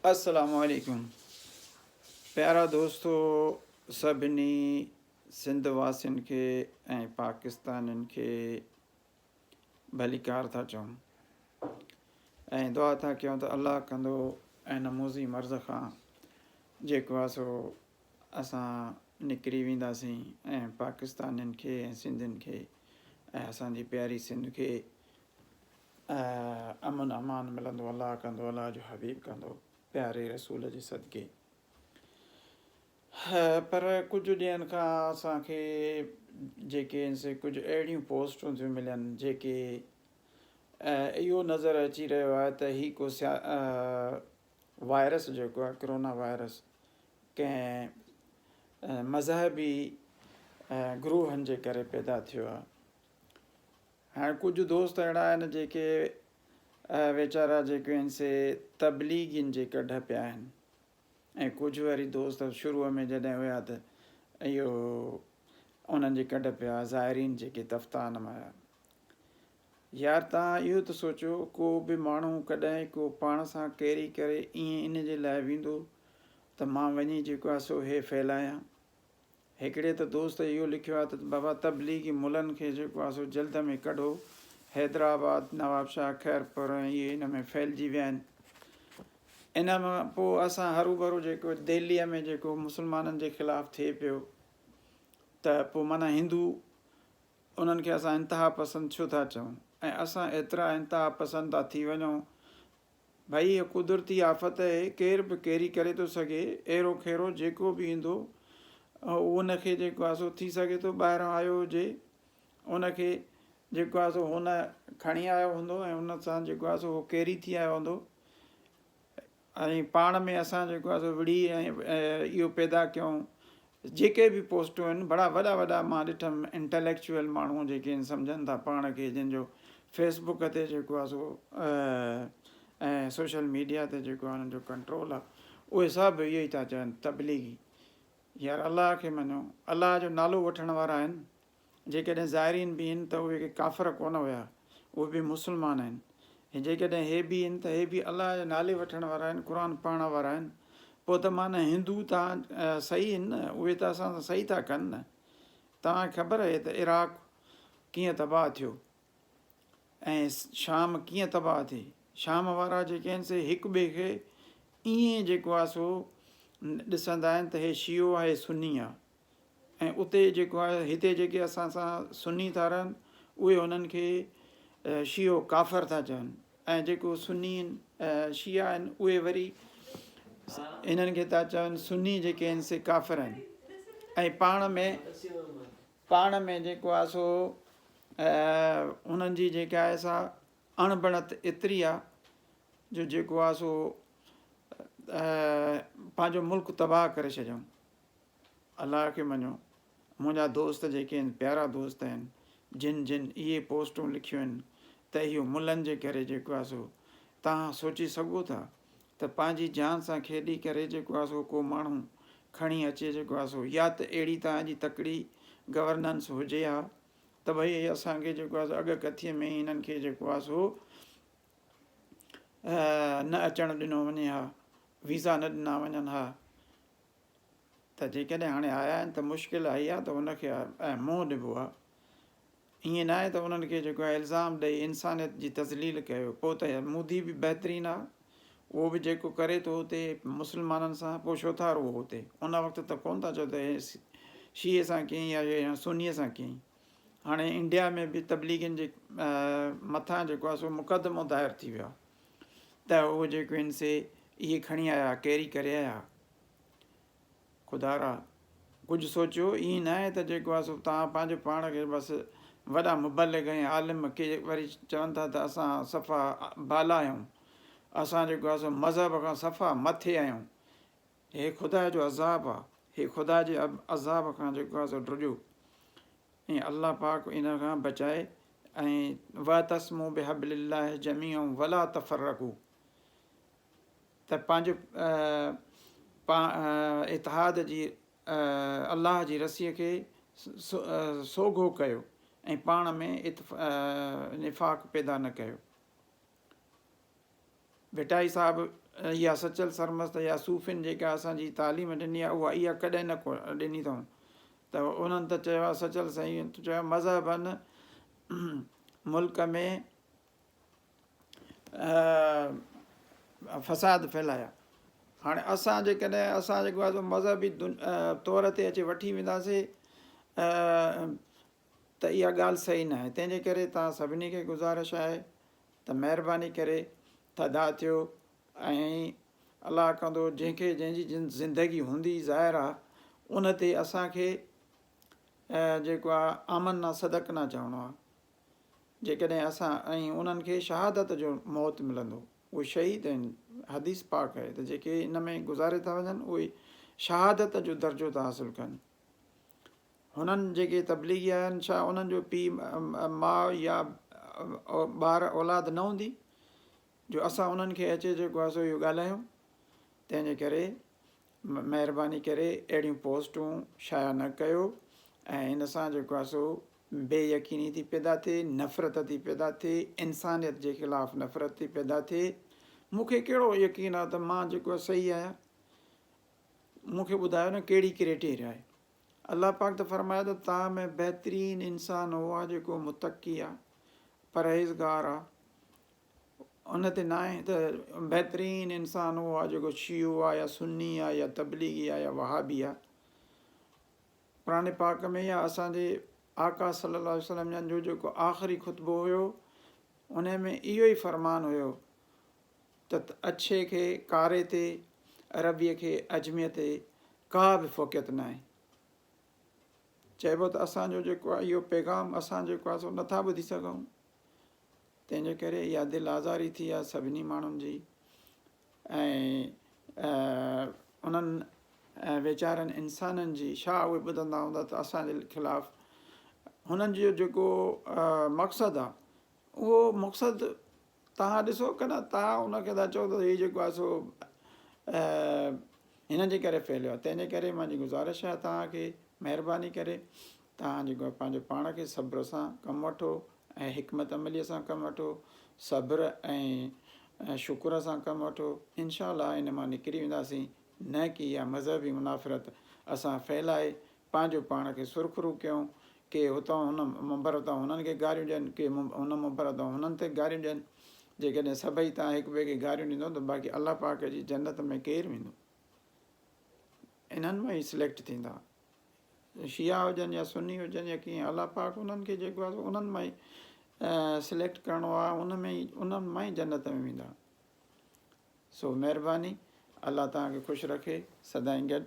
السلام عليڪم پيارا دوستو سڀني سنڌ واسين کي ۽ پاڪستانين کي ڀليڪار ٿا چئون ۽ دعا ٿا ڪيون ته الله ڪندو ۽ نموزي مرض کان جيڪو آ سو اسان نڪري وينداسين ۽ پاڪستانين کي ۽ سنڌين کي ۽ اسان جي پياري سنڌ کي امن امان ملندو الله ڪندو الله جو حبيب ڪندو پياري رسول جي صدقي پر ڪجهه ڏينهن کان اسان کي جيڪي آهن سي ڪجهه اهڙيون پوسٽون ٿيون ملن جيڪي اهو نظر اچي رهيو آهي ته هي ڪو سيا وائرس جيڪو آهي ڪرونا وائرس ڪنهن مذهبي گروهن جي ڪري پيدا ٿيو آهي هاڻي ڪجهه دوست اهڙا آهن جيڪي ويچارا جيڪي آهن سي تبليغين جي ڪڍ پيا آهن ۽ ڪجهه وري دوست شروع ۾ جڏهن هيا ته اهو انهن جي ڪڍ پيا زائرين جيڪي تفتان مان آيا. يار توهان اهو ته سوچيو ڪو به ماڻهو ڪڏهن ڪو پاڻ سان ڪيري ڪري ائين ان جي لاء ويندو ته مان وڃي جيڪو آهي سو هي ڦهلايان. هڪڙي ته دوست اهو لکيو آهي ته بابا تبليغي ملن کي جيڪو آهي سو جلد ۾ ڪڍو، حيدرآباد، نوابشاهه، خيرپور ۽ اهي ان ۾ ڦهلجي ويا آهن. ان مان پوء اسان هروڀرو جيڪو دهليء ۾ جيڪو مسلمانن جي خلاف ٿئي پيو ته پوء معنيٰ هندو انهن کي اسان انتها پسند ڇو ٿا چئون ۽ اسان ايترا انتها پسند ٿا ٿي وڃون ڀائي هيء قدرتي آفت اهي، ڪير به ڪيري ڪري ٿو سگهي، ايرو خيرو جيڪو به ايندو ان کي جيڪو آهي سو ٿي سگهي ٿو ٻاهران آيو هجي، ان کي جيڪو آهي سو هن کڻي آيو هوندو ۽ ان سان جيڪو آهي سو هو ڪيري ٿي آيو هوندو ۽ پاڻ ۾ اسان جيڪو آهي سو وڙهي ۽ اهو پيدا ڪيون جيڪي به پوسٽون آهن بڙا وڏا وڏا مان ڏٺم انٽليڪچوئل ماڻهو جيڪي آهن سمجهن ٿا پاڻ کي جن جو فيس بڪ تي جيڪو آهي سو ۽ سوشل ميڊيا تي جيڪو آهي انهن جو ڪنٽرول آهي اهي سڀ اهو ئي ٿا چون تبليغي يار الله کي مڃو الله جو نالو وٺڻ وارا آهن جيڪڏهن زائرين به آهن ته اهي ڪي ڪافر ڪونه هيا، اهي به مسلمان آهن ۽ جيڪڏهن هي به آهن ته هي به الله جي نالي وٺڻ وارا آهن، قرآن پڙهڻ وارا آهن، پوء ته معنيٰ هندو ته صحيح آهن نه، اهي ته اسان سان صحيح ٿا ڪن نه. توهان کي خبر آهي ته عراق ڪيئن تباهه ٿيو ۽ شام ڪيئن تباهه ٿي. شام وارا جيڪي آهن سي هڪ ٻئي کي ائين جيڪو آهي سو ڏسندا آهن ته هي شيعو آهي هي سني آهي. ۽ اتي جيڪو آهي هتي جيڪي اسان سان سني ٿا رهن اهي انهن کي شيعو ڪافر ٿا چون ۽ جيڪو سني شيعا آهن اهي وري انهن کي ٿا چون سني جيڪي آهن سي ڪافر آهن ۽ پاڻ ۾ پاڻ ۾ جيڪو آهي سو انهن جي جيڪا آهي سا اڻبڻت ايتري آهي جو جيڪو آهي سو پنهنجو ملڪ تباهه ڪري ڇڏيائون الله کي مڃو منهنجا دوست جيڪي آهن پيارا دوست آهن جن جن اهي پوسٽون لکيون آهن ته اهو ملن جي ڪري جيڪو آهي سو توهان سوچي سگهو ٿا ته پنهنجي جان سان کيڏي ڪري جيڪو آهي سو ڪو ماڻهو کڻي اچي جيڪو آهي سو يا ته اهڙي توهان جي تڪڙي گورننس هجي ها ته ڀئي اسان کي جيڪو آهي سو اڳ ڪٿي ۾ هنن کي جيڪو آهي سو نه اچڻ ڏنو وڃي ها ويزا نه ڏنا وڃن ها ته جيڪڏهن هاڻي آيا آهن ته مشڪل آئي آهي ته ان کي منهن ڏبو آهي. ائين ناهي ته انهن کي جيڪو آهي الزام ڏئي انسانيت جي تذليل ڪيو پوء ته مودي به بهترين آهي اهو به جيڪو ڪري ٿو اتي مسلمانن سان پوء ڇو ٿا روئو اتي ان وقت ته ڪونه ٿا چئو ته شيعي سان ڪيائين يا سني سان ڪيائين هاڻي انڊيا ۾ به تبليغين جي مٿان جيڪو آهي سو مقدمو دائر ٿي ويو آهي ته اهو جيڪو آهن سي اهي کڻي آيا ڪيري ڪري آيا خدارا ڪجهه سوچيو، ائين ناهي ته جيڪو آهي سو توهان پنهنجو پاڻ کي بس وڏا مبلغ ۽ عالم ڪي وري چون ٿا ته اسان صفا بالا آهيون، اسان جيڪو آهي سو مذهب کان صفا مٿي آهيون. هي خدا جو عذاب آهي، هي خدا جي عذاب کان جيڪو آهي سو ڊڄو ۽ الله پاڪ ان کان بچائي ۽ واعتصموا بحبل الله جميعا ولا تفرقوا. ته پنهنجو اتحاد جي الله جي رسيء کي سوگهو ڪيو ۽ پاڻ ۾ نفاق پيدا نه ڪيو. ڀٽائي صاحب يا سچل سرمست يا صوفين جيڪا اسان جي تعليم ڏني آهي اها اها ڪڏهن نه ڏني اٿئون ته انهن ته چيو آهي سچل سائين چيو آهي مذهبن ملڪ ۾ فساد ڦهلايا. هاڻي اسان جيڪڏهن اسان جيڪو آهي سو مذهبي طور تي اچي وٺي وينداسي ته اها ڳالهه صحيح نه آهي تنهن جي ڪري توهان سڀني کي گذارش آهي ته مهرباني ڪري ٿڌا ٿيو ۽ الله ڪندو جنهن کي جنهن جي زندگي هوندي ظاهر آهي ان تي اسان کي جيڪو آهي آمنا صدقنا چوڻو آهي جيڪڏهن اسان ۽ انهن کي شهادت جو موت ملندو، اهي شهيد آهن، حديث پاڪ آهي ته جيڪي ان ۾ گذاري ٿا وڃن اهي شهادت جو درجو ٿا حاصل ڪن. هنن جيڪي تبليغي آهن ڇا انهن جو پيء ماء يا ٻار اولاد نه هوندي جو اسان انهن کي اچي جيڪو آهي سو اهو ڳالهايون تنهن جي ڪري مهرباني ڪري اهڙيون پوسٽون شايع نه ڪيو ۽ ان سان جيڪو آهي سو بي يقيني ٿي پيدا ٿئي، نفرت ٿي پيدا ٿئي، انسانيت جي خلاف نفرت ٿي پيدا ٿئي. مون کي ڪهڙو يقين آهي ته مان جيڪو آهي صحيح آهيان؟ مون کي ٻڌايو نه ڪهڙي ڪريٽيريا آهي؟ الله پاڪ ته فرمايو ته توهان ۾ بهترين انسان اهو آهي جيڪو متقي آهي، پرهيزگار آهي، ان تي ناهي ته بهترين انسان اهو آهي جيڪو شيعو آهي يا سني آهي يا تبليغي آهي يا وهابي آهي. قرآن پاڪ ۾ يا اسان جي آقا صلي الله عليه وسلم جن جو جيڪو آخري خطبو هيو ان ۾ اهو ئي فرمان هيو ته اڇي کي ڪاري تي عربيء کي عجميء تي ڪا به فوقيت ناهي. چئبو ته اسان جو جيڪو آهي اهو پيغام اسان جيڪو آهي سو نٿا ٻڌي سگهون. تنهن جي ڪري اها دل آزاري ٿي آهي سڀني ماڻهن جي ۽ انهن ويچارن انسانن جي ڇا اهي ٻڌندا هوندا ته اسان جي خلاف هنن جو جيڪو مقصد آهي اهو مقصد تهان ڏسو ڪه نه تهان ان کي ٿا چئو ته هي جيڪو آهي سو هن جي ڪري ڦهليو آهي تنهن جي ڪري منهنجي گذارش آهي توهان کي مهرباني ڪري توهان جيڪو آهي پنهنجو پاڻ کي صبر سان ڪم وٺو ۽ حڪمت عمليء سان ڪم وٺو، صبر ۽ شڪر سان ڪم وٺو، انشاء الله ان مان نڪري وينداسين، نه ڪي اها مذهبي منافرت اسان ڦهلائي پنهنجو پاڻ کي سرخرو ڪيون، ڪي هتان هن منبر تان هنن کي گاريون ڏين، ڪي هن منبر تان هنن تي گاريون ڏين، جيڪڏهن سڀئي توهان هڪ ٻئي کي گاريون ڏيندو ته باقي الله پاڪ جي جنت ۾ ڪير ويندو؟ انهن مان ئي سليڪٽ ٿيندا. شيعا هجن يا سني هجن يا ڪيئن الله پاڪ انهن کي جيڪو آهي انهن مان ئي سليڪٽ ڪرڻو آهي ان ۾ ئي انهن مان ئي جنت ۾ ويندا سو مهرباني الله توهان کي خوش رکي سدائين گڏ.